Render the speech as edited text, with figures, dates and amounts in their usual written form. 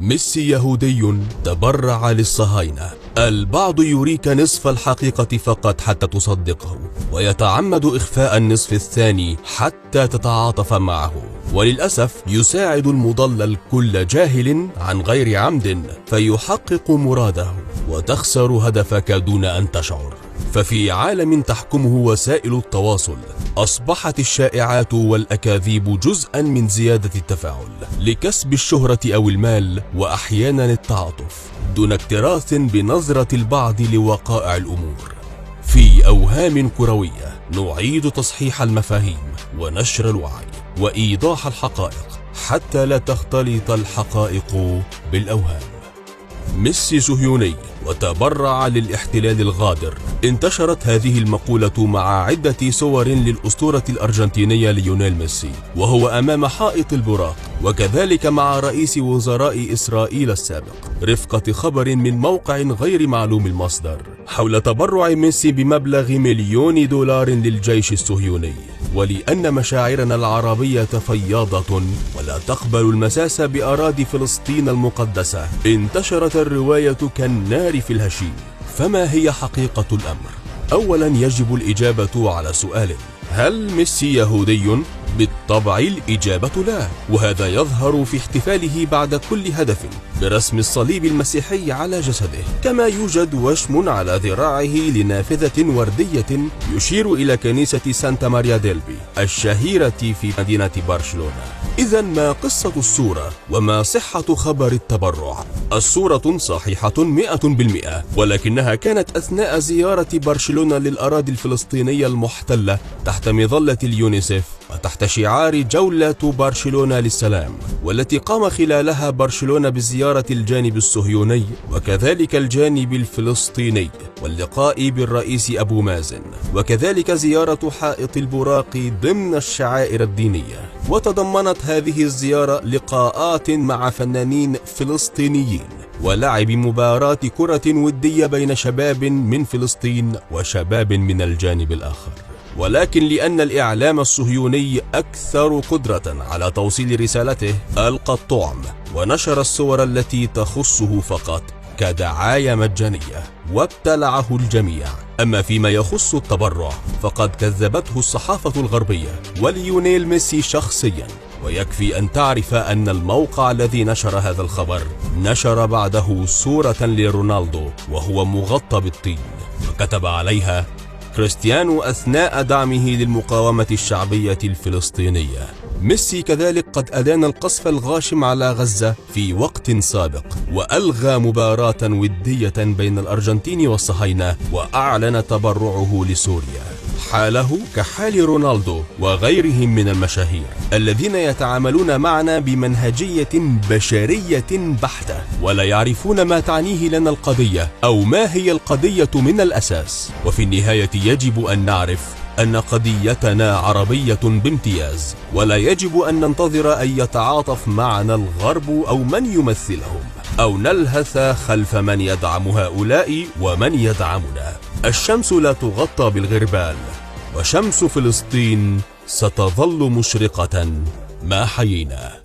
ميسي يهودي تبرع للصهاينة. البعض يريك نصف الحقيقة فقط حتى تصدقه، ويتعمد إخفاء النصف الثاني حتى تتعاطف معه. وللأسف يساعد المضلل كل جاهل عن غير عمد فيحقق مراده، وتخسر هدفك دون أن تشعر. ففي عالم تحكمه وسائل التواصل، أصبحت الشائعات والأكاذيب جزءا من زيادة التفاعل لكسب الشهرة أو المال، وأحيانا التعاطف، دون اكتراث بنظرة البعض لوقائع الأمور. في أوهام كروية نعيد تصحيح المفاهيم ونشر الوعي وإيضاح الحقائق حتى لا تختلط الحقائق بالأوهام. ميسي صهيوني وتبرع للاحتلال الغادر. انتشرت هذه المقولة مع عدة صور للأسطورة الأرجنتينية ليونيل ميسي وهو أمام حائط البراق، وكذلك مع رئيس وزراء إسرائيل السابق، رفقة خبر من موقع غير معلوم المصدر حول تبرع ميسي بمبلغ $1,000,000 للجيش الصهيوني. ولأن مشاعرنا العربية فياضة ولا تقبل المساس بأراضي فلسطين المقدسة، انتشرت الرواية كالنار في الهشيم. فما هي حقيقة الأمر؟ أولا يجب الإجابة على سؤال: هل ميسي يهودي؟ بالطبع الإجابة لا، وهذا يظهر في احتفاله بعد كل هدف برسم الصليب المسيحي على جسده، كما يوجد وشم على ذراعه لنافذة وردية يشير إلى كنيسة سانتا ماريا ديلبي الشهيرة في مدينة برشلونة. إذا ما قصة الصورة وما صحة خبر التبرع؟ الصورة صحيحة 100%، ولكنها كانت أثناء زيارة برشلونة للأراضي الفلسطينية المحتلة تحت مظلة اليونيسف وتحت شعار جولة برشلونة للسلام، والتي قام خلالها برشلونة بزيارة الجانب الصهيوني وكذلك الجانب الفلسطيني واللقاء بالرئيس أبو مازن، وكذلك زيارة حائط البراق ضمن الشعائر الدينية. وتضمنت هذه الزيارة لقاءات مع فنانين فلسطينيين ولعب مباراة كرة ودية بين شباب من فلسطين وشباب من الجانب الآخر. ولكن لأن الإعلام الصهيوني أكثر قدرة على توصيل رسالته، ألقى الطعم ونشر الصور التي تخصه فقط كدعاية مجانية، وابتلعه الجميع. أما فيما يخص التبرع فقد كذبته الصحافة الغربية وليونيل ميسي شخصيا، ويكفي أن تعرف أن الموقع الذي نشر هذا الخبر نشر بعده صورة لرونالدو وهو مغطى بالطين، وكتب عليها: كريستيانو أثناء دعمه للمقاومة الشعبية الفلسطينية. ميسي كذلك قد أدان القصف الغاشم على غزة في وقت سابق، وألغى مباراة ودية بين الأرجنتين والصهاينة، وأعلن تبرعه لسوريا. حاله كحال رونالدو وغيرهم من المشاهير الذين يتعاملون معنا بمنهجية بشرية بحتة، ولا يعرفون ما تعنيه لنا القضية أو ما هي القضية من الأساس. وفي النهاية يجب أن نعرف أن قضيتنا عربية بامتياز، ولا يجب أن ننتظر أن يتعاطف معنا الغرب أو من يمثلهم، أو نلهث خلف من يدعم هؤلاء ومن يدعمنا. الشمس لا تغطى بالغربال، وشمس فلسطين ستظل مشرقة ما حيينا.